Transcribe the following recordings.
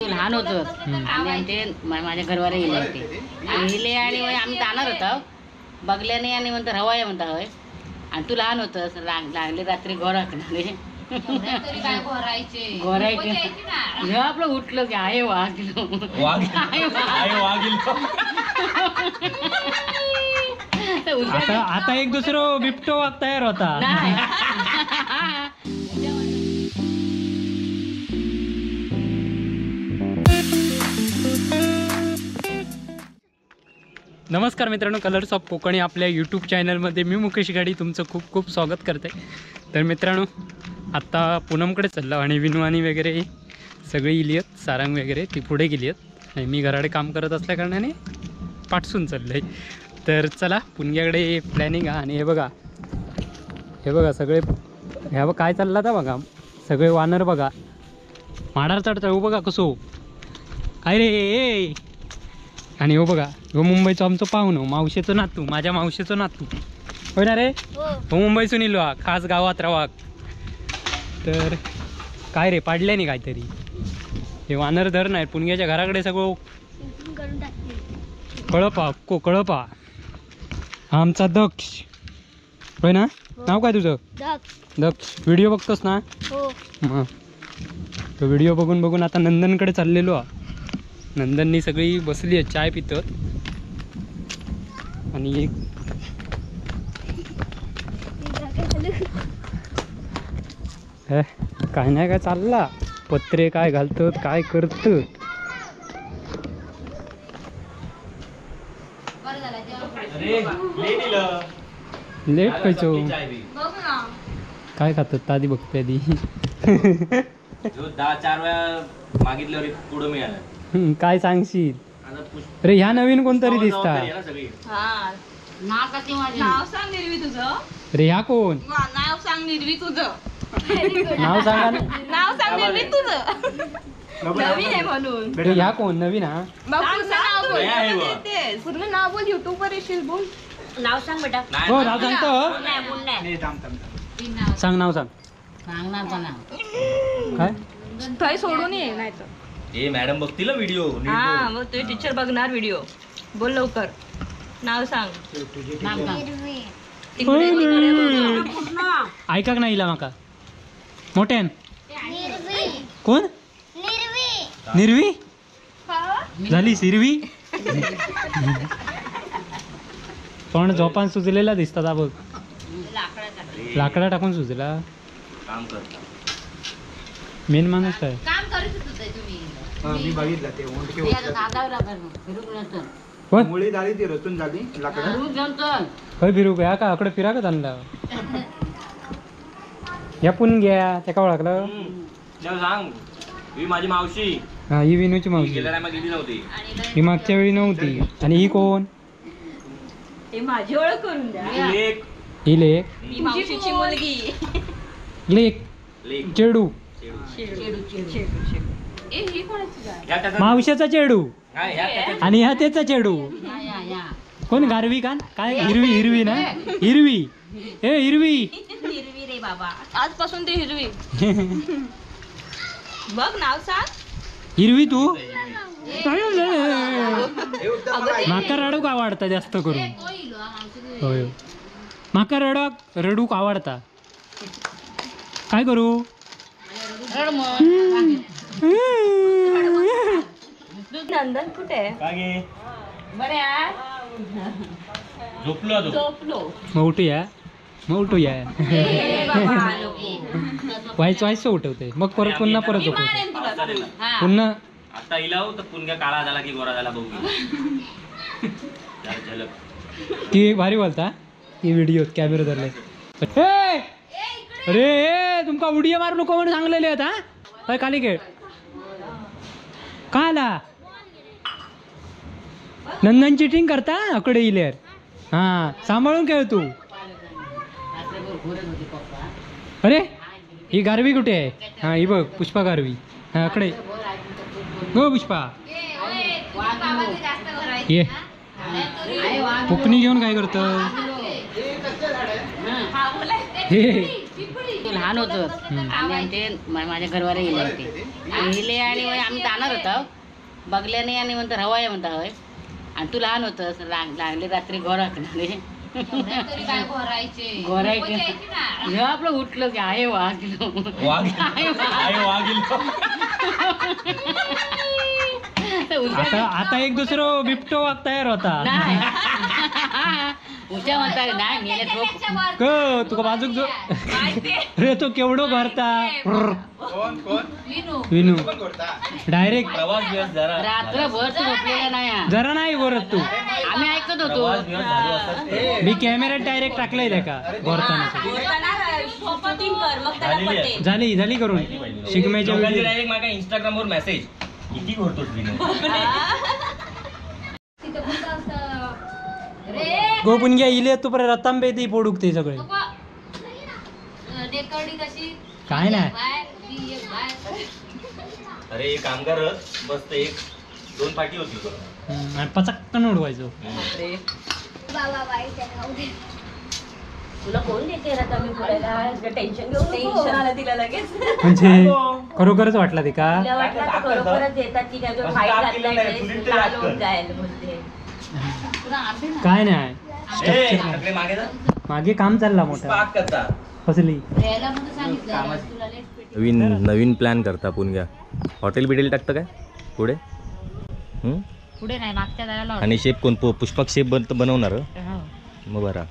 तू लहान होतोस आणि आमचे माझ्या घरवाले गेले होते गेले आणि आम्ही जाणार होतो बघले नाही आणि म्हणतात हवाय म्हणता हवय आणि तू लहान होतस लागले रात्री घोराकणारे घोरायचे हे आपलं उठलं की आहे वाघ आहे वाघ. आता आता एक दुसरं बिबटो वाघ तयार होता. नमस्कार मित्रांनो, कलर्स ऑफ कोकणी आपल्या यूट्यूब चॅनलमध्ये मी मुकेश गाडी तुमचं खूप खूप स्वागत करते. तर मित्रांनो आत्ता पूनमकडे चाललो आणि विनवानी वगैरे सगळी इली आहेत, सारंग वगैरे ती पुढे गेली आहेत आणि मी घराकडे काम करत असल्याकारणाने पाठसून चाललो आहे. तर चला पुणग्याकडे प्लॅनिंग आहे. आणि हे बघा, हे बघा सगळे, ह्या बघ काय चाललं आता बघा, सगळे वानर बघा माडार चढता हो बघा कसो काय रे. आणि हो बघा हो मुंबईचो आमचो पाहुणो, मावशेचो नातू, माझ्या मावशेचो नातू होय ना रे, हो मुंबईसून इलो हा खास गावात रावाक. तर काय रे पाडले नाही काहीतरी, हे वानर धर नाही पुणग्याच्या घराकडे सगळं कळपा को कळपा. हा आमचा दक्ष होय ना, नाव काय तुझं? दक्ष. व्हिडिओ बघतोस ना? हां, तो व्हिडिओ बघून बघून आता नंदनकडे चाललेलो हा. नंदननी सगळी बसली आहे चाय पितत आणि एक काय नाही काय चालला, पत्रे काय घालतात काय करत. लेट खायचो काय खातात आधी बघते आधी. 4 वेळा मागितल्यावर पुढं मिळालं काय सांगशील अरे? ह्या नवीन कोणतरी दिसता. नाव सांग निर्वी तुझं. अरे ह्या कोण? नाव सांग निर्वी तुझं. नाव सांगा ना. नाव सांग निर्वी तुझं. नवीन आहे म्हणून. अरे ह्या कोण नवीन? हा पूर्ण नाव बोल, युट्यूब वर येशील बोल. नाव सांग बेटा. हो नाव सांगतो, सांग नाव सांग. काय थंय सोडून ये नाही तर ए मॅडम बघतील व्हिडिओ. हा मग तुझे टीचर बघणार व्हिडिओ. बोल लवकर नाव सांग. ऐकाक नाही इला माका मोठ्यान. कोण? निर्वी झाली सिरवी. पण झोपान सुजलेला दिसतात बघ, लाकडा टाकून सुजला. काम करता मेन माणूस काय काम करत होते तुम्ही? मी बघितलं ते ओंडके मुळी झाली ती रचून झाली लाकडं. होय फिरू या का आकडे फिरा का आणला या पुन घ्या त्या का ओळखलं सांग. ही माझी मावशी. हा ही विनूची मावशी, गेली नव्हती ही मागच्या वेळी नव्हती. आणि ही कोण? ही माझी ओळख करून द्या. ही लेक, ही मावशीची मुलगी. लेक चेडू, मावशाचा चेडू आणि ह्या त्याचा चेडू. कोण गारवी का काय? हिरवी हिरवी ना, हिरवी. ए हिरवी हिरवी रे बाबा, आजपासून ते हिरवी. बघ नाव सांग. हिरवी तू माका रडूक आवडता जास्त करून. होय माका रडूक आवडता. काय करू? नंदन कुठे? झोपलो झोपलो. मग उठूया, मग उठूया. व्हायचं व्हायचं उठवते मग परत पुन्हा परत झोपवते पुन्हा. आता इलाव तर पुन्हा काळा झाला की गोरा झाला बघू. झलक ती भारी बोलता ती व्हिडिओ कॅमेरा धरले. अरे तुमका उडिया मारू नको म्हणून सांगलेले आता. काय खाली खेळ का आला? नंदन चिटिंग करता अकडे इलेर. हा सांभाळून खेळ तू. अरे ही गारवी कुठे आहे? हा ही बघ पुष्पा गारवी. हा अकडे गो पुष्पा ये. पुकणी घेऊन काय करत? हे लहान होतो आणि आमचे माझ्या घरवाले गेले होते, गेले आणि आम्ही जाणार होतो बघल्याने आणि म्हणतात हवाय म्हणता हवय. आणि तू लहान होतस, लागले रात्री घोर हाकणारे घोरायचे. जेव्हा आपलं उठलं की आहे वाघ आहे वाघ. आता आता एक दुसरं बिबटो वाघ तयार होता. नाही उच्या म्हणता नाही मेले क तुका बाजूक जो रे तो केवढो करता विनू डायरेक्ट रात्रभर तू झोपलेला नाही, जरा नाही गोरत तू. आम्ही ऐकत होतो, मी कॅमेऱ्यात डायरेक्ट टाकलंय का गोरताना. झाली झाली करून शिकम्याच्या डायरेक्ट माका इंस्टाग्राम वर मेसेज किती करतोस विनू. गोपुन घ्या इले तू पर रतांबे ती पोडूक ते सगळे काय नाही. अरे एक काम कर बस एक दोन पाटी होती आणि पचक्कन उडवायचो. तुला कोण देते रतांबे फोडायला? टेन्शन घेऊ, टेन्शन आलं तिला लगेच. म्हणजे खरोखरच वाटला ते का? तिला वाटलं आता खरोखरच देतात की काय, फाईट घातलाय लाल होऊन जाईल बोलते. काय नाही मागे काम चालला मोठा फसली. नवीन नवीन प्लॅन करता पुणग्या हॉटेल बिटेल टाकतं काय पुढे? पुढे नाही मागच्या दाराला. आणि शेप कोण पुष्पक शेप बनवणार मग बरा.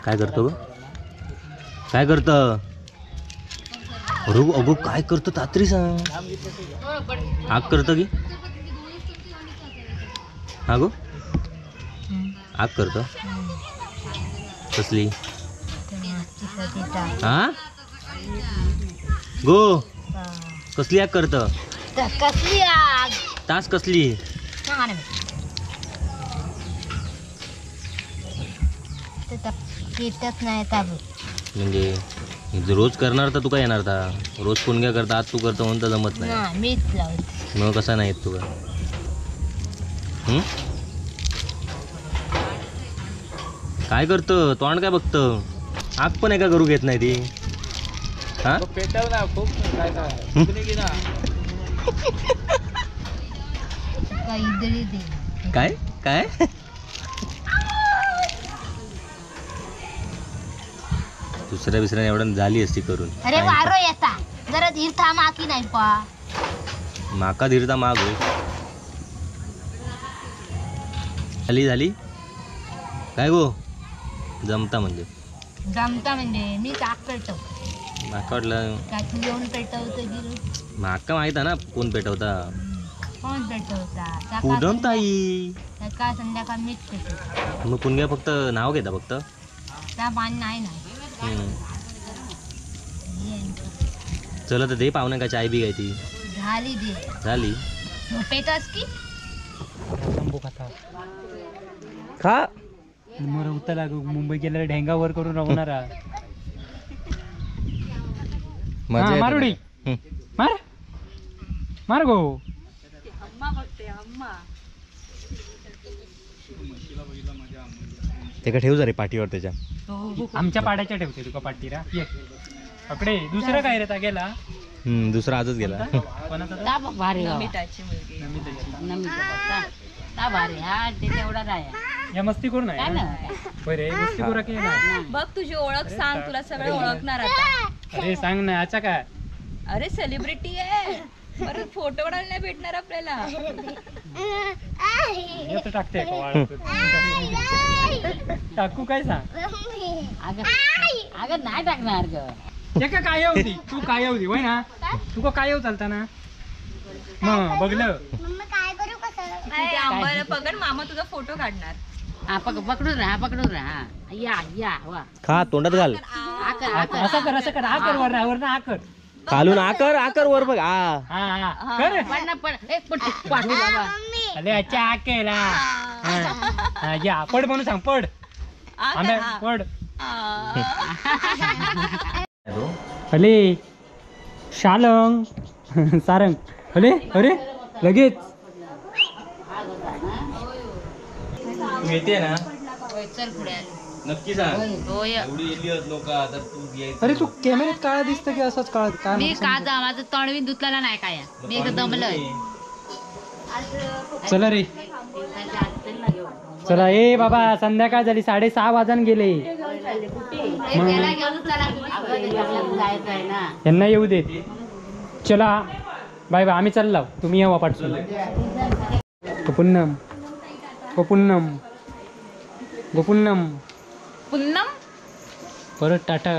काय करतो ग? काय करत? अरे अगो काय करतो तात्री सांग. आग करतो की? हा गो आग करतो कसली? हा गो कसली आग करत? कसली आग? तास कसली? म्हणजे रोज करणार तर तुका येणार ता, रोज पुणग्या करता आज तू करतो म्हणून तर जमत नाही. मीच लावते मग कसा नाही येत तुका? काय करतं तोंड काय बघतं? आग पण एका करू घेत नाही ती. हा पेटव ना खूप काय काय काय काय दुसऱ्या बिसऱ्या एवढं झाली असती करून. अरे वारो येता जरा धीर थांब की नाही पा माका धीरता माग हो. झाली झाली काय गो? जमता म्हणजे जमता म्हणजे मी आग पेटव. माका वाटलं काय तू येऊन पेटवतो की? माका माहित आहे ना कोण पेटवता. कोण पेटवता? पूनम ताई. सकाळ संध्याकाळ मीच पेटवतो. मग पुणग्या फक्त नाव घेता फक्त त्या पान नाही ना. चला तर दे पाहुणे का चाय बी काय ती झाली दे झाली. झोपेतच की खा मग उतर लागू मुंबई गेल्यावर ढेंगा वर करून राहणारा. मारुडी मार मार गो. ते का ठेवू जरे पाठीवर त्याच्या? आमच्या पाड्याच्या ठेवते तुका पाठीरा. ये पकडे. दुसरा काय रे गेला? दुसरा आजच गेला. भारी भारी हा तेवढा नाही. या मस्ती करू नाही बरे मस्ती करू की नाही? बघ तुझी ओळख सांग, तुला सगळं ओळखणार आता. अरे सांग ना अच्छा काय? अरे सेलिब्रिटी आहे, परत फोटो काढायला नाही भेटणार आपल्याला. टाकते टाकू काय सांग? अगं नाही टाकणार ग. एका काय होती तू काय होती होय ना? तुका काय चालता ना मग बघलं. आंबाला पकड मामा तुझा फोटो काढणार. हा पकडून राहा पकडून राहा. या या वा खा तोंडात घाल. असं कर असं कर आकर वर वर ना आकर खालून आकर आकर वर बघ. आ हा कर पड ना पड एक पड पाठू बाबा. अरे अच्छा आकेला. हा या पड म्हणून सांग पड आंब्या पड. अले शालंग सारंग अरे अरे लगेच तू येते ना? चल पुढे. नक्की सांग. एवढी येली होत लोक आता तू यायचं. अरे तू कॅमेऱ्यात काळा दिसतं की असाच काळा? काय मी का जा, माझं तोंड बी धुतलेला नाही काय, मी एकदा दमलोय. चला रे चला. ए बाबा संध्याकाळ झाली, 6:30 वाजून गेले. यांना येऊ देत. चला बाय बाय, आम्ही चाललो, तुम्ही या पाठसून. गोपुन्नम गोपुन्नम गोपुन्नम पुन्नम परत टाटा.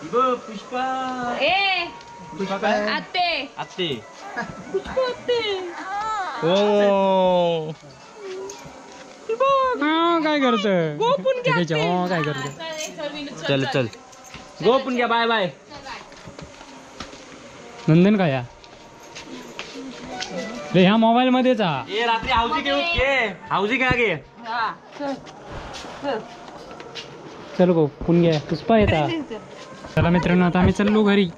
पुष्पा ए पुष्पा आते आते पुष्पा आते. हो काय करतोय काय करतोय? चल चल गोपून घ्या. Bye bye. नंदन काय रे ह्या मोबाईल मध्येच हा. ए रात्री हाऊसी घेऊ घे, हाऊसी घ्या घे. चल गो पुण घ्या पुष्पा येता. चला मित्रांनो आता आम्ही चाललो घरी.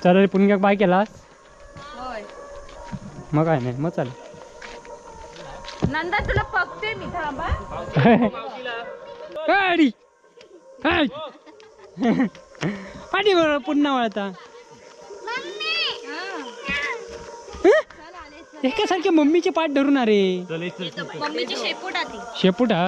चल रे पुणग्याक बाय केलास? मग काय नाही, मग चाल. नंदा तुला बघते मी, थांबा. पाठी बरोबर पुन्हा वळता एकासारखे मम्मीचे पाठ धरून. अरे मम्मीची शेपूट आती. शेपूट हा.